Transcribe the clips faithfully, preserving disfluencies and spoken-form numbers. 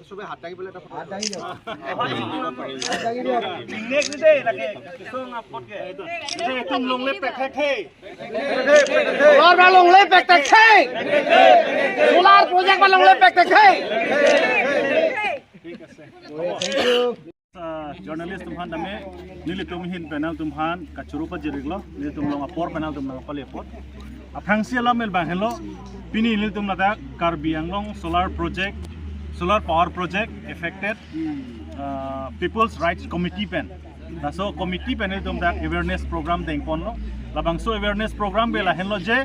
চবে হাত দাঙি পেলাই এটা ফটো। হাত দাঙি দিয়ক। হাত দাঙি দিয়ক। Next day lake, isong apot ke. Next day itum longle pekthekthe. Solar ba longle pekthekthe. Solar project ba longle pekthekthe. Thank you. Ah, journalist atum aphan tame, nelitum ahin panel atum aphan kachoro pajir-iklo, nelitum along apor panel atum nangpale apot. Aphrangsi alam abang henlo, pini nelitum ladak Karbi Anglong solar project, solar power project affected, ah, People's Rights Committee pen. Laso committee pen nelitum dak awareness program dengponlo. Labangso awareness program ke lahenlo je,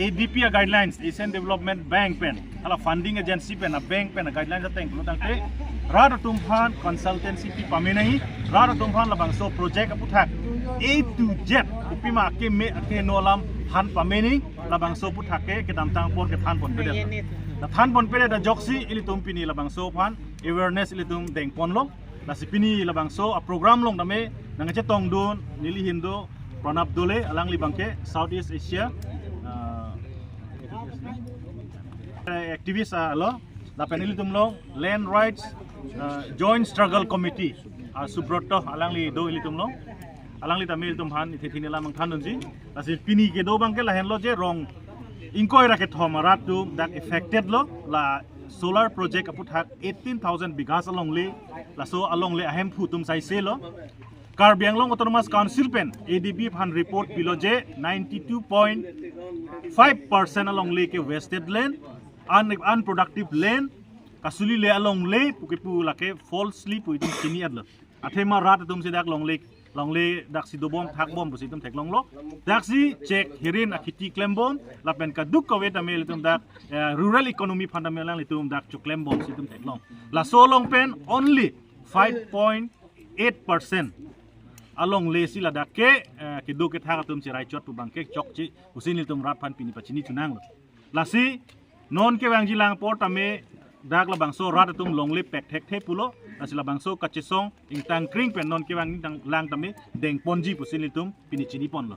A D B a guidelines, Asian Development Bank pen, hala funding agency pen, a bank pen a guidelines ateng pulo tangte, rat atum aphan consultancy pi pame nangji, rat atum aphan labangso project aphuthak A to Z, kopima akeme akeheno alam than pame nangji, labangso aphuthak ke kedamtang apor kethanponpedet. Thanponpedet ajoksi ilitum pini labangso aphan awareness ilitum dengponlo. Lasi pini labangso a program along tame nangkachetongdun neli ahin do Pranab Dole, alangli abangke South East Asia, ah, activist, ah, lo, lapen ilitum along Land Rights, ah, Joint Struggle Committee, ah, Subrata alangli do ilitum along. Alangli tame ilitum aphan ithi thini alam nangthandunji. Lasi pini kedo abangke lahenlo je rong ingkoi ra kethom arat atum dak affected lo, la solar project aphuthak eighteen thousand bighas alongle, laso alongle ahemphu atum saise lo. Karbi Anglong Autonomous Council pen A D B aphan report pilo je ninety-two point five percent alongle ke wasted land, un-, unproductive land, kasuli le alongle pu kepu lake falsely pu itum chini-etlo. Athema rat atum si dak longle, longle daksi dobom thakbom pusi itum theklonglo. Daksi chek hirin akhiti klembom, lapen kadokave tame ilitum dak, eh, rural economy aphan tame alanglitum dak choklembom si itum theklong. Laso along pen only five point eight percent alongle si ladak ke, eh, kedo kethak atum si raichot pu abangke chokche pusi nelitum rat aphan pini pachini chunanglo. Lasi non kevangjilang apor tame dak labangso rat atum longle pekthekthe pulo. Lasi labangso kachesong ingtangkring pen non kevangjilang tame dengponji pusi nelitum pini chiniponlo.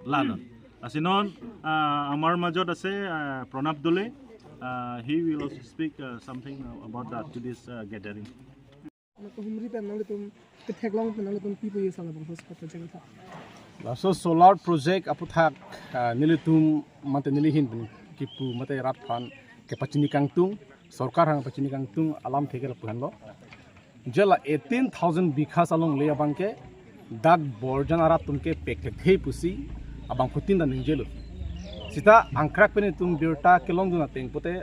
Lalo. Lasi non, ah, amar majot ase, ah, Pranab Dole. Ah, he will also speak, ah, something about that to this, ah, gathering. Nang humri pen nanglitum, ketheklong pen nanglitum pi puji sala bang hospital jeng tha. Laso solar project aphuthak, ah, nelitum mate neli ahin pen kipu mate rat aphan kepachini kangtung, sorkar aphan pachini kangtung alam theke lapu henlo. Je la eighteen thousand bighas alongle abangke dak borjan arat atum ke pekthekthe pusi abangphutin ta ningjelo. Sita angkrak pen itum birta kelongdun ateng pute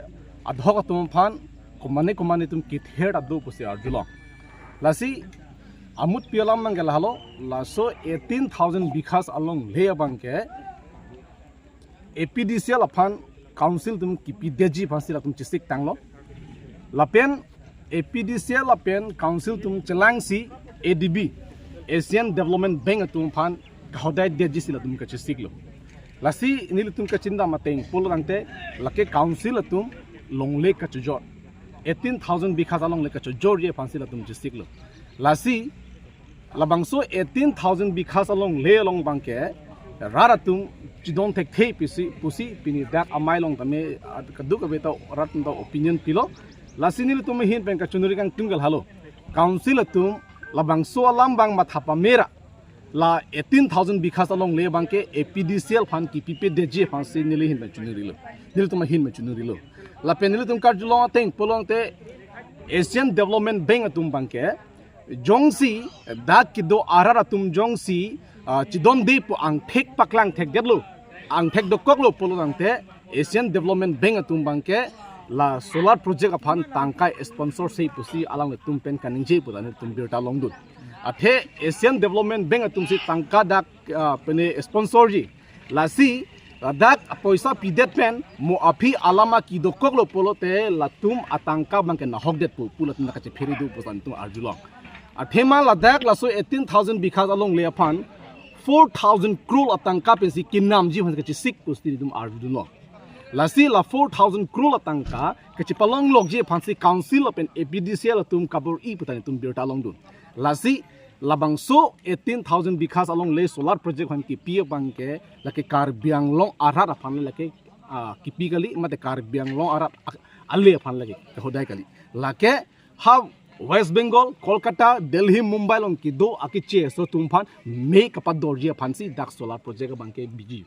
adhok atum aphan komane komane itum kether ta do pusi arjulong. Lasi amutpi alam abangke lahelo, laso eighteen thousand bighas alongle abangke A P D C L aphan council atum kipidetji aphansi latum chesik tanglo. Lapen A P D C L lapen council atum chelangsi A D B, Asian Development Bank atum aphan kahodai detji si latum kachesiklo. Lasi nelitum kachini dam ateng pulo tangte lake council atum longle kachojor, eighteen thousand bighas alongle kachojorji aphansi latum chesiklo. Lasi labangso eighteen thousand bighas alongle along abangke rat atum chidon thekthe pusi, pusi pini dak amei along tame, ah, kadokave ta rat atum ta opinion pilo. Lasi nelitum ahin pen kachonri kangtung ke lahelo. Council atum labangso alam abang matha pamera, la eighteen thousand bighas alongle abangke A P D C L aphan kipipedetji aphansi neli ahin pen chonrilo. Nelitum ahin pen chonrilo. Lapen nelitum karjulong ateng pulo tangte Asian Development Bank atum abangke jongsi dak kedo arat atum jongsi, ah, chidonde pu angthek paklang thekdetlo, angthek dokoklo pulo tangte Asian Development Bank atum abangke la solar project aphan tangka sponsor si pusi alanglitum pen kaningje pu ta nelitum birta longdun. Athe Asian Development Bank atum si tangka dak, ah, pene sponsorji. Lasi ladak apoisa pidet pen mo aphi alama kedokoklo pulote latum atangka abangke nahokdetpo pu latum ta kachephere do pu ta nelitum arjulong. Athema ladak laso eighteen thousand bighas alongle aphan four thousand crore atangka pensi kenamji aphan kachesik pusi nelitum arjulong. Lasi la four thousand crore atangka kachepalonglokji aphansi council lapen A P D C L atum kabor-i pu ta nelitum birta longdun. Lasi labangso eighteen thousand bighas alongle solar project aphan kipi abangke lake Karbi Anglong arat aphan lake ah, kipi kali, mate Karbi Anglong arat ak-, ale aphan lake kehodai kali. Lake ha West Bengal, Kolkata, Delhi, Mumbai along kedo akeche aso atum aphan me kapadorji aphansi dak solar project abangke biji.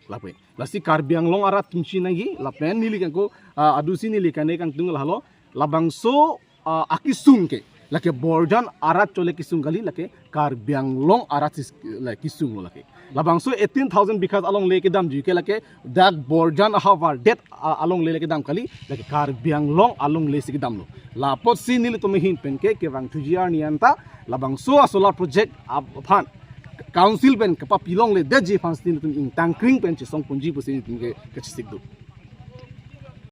Lapen lasi Karbi Anglong arat atum chiningri, lapen neli kangko, ah, adusi neli kane kangtung lahelo, labangso, ah, akesung ke lake Borjan arat chole kesung kali, lake Karbi Anglong arat si la kesung lo lake. Labangso eighteen thousand bighas alongle kedamji ke lake dak Borjan ahavar det, ah, alongle le kedam kali, lake Karbi Anglong alongle si kedam lo. Lapotsi nelitum ahin pen ke kevangthuji arni anta labangso a solar project aphan council pen kapapilongledetji aphansi nelitum ingtangkring pen chesongponji pusi nelitum ke kachesik do.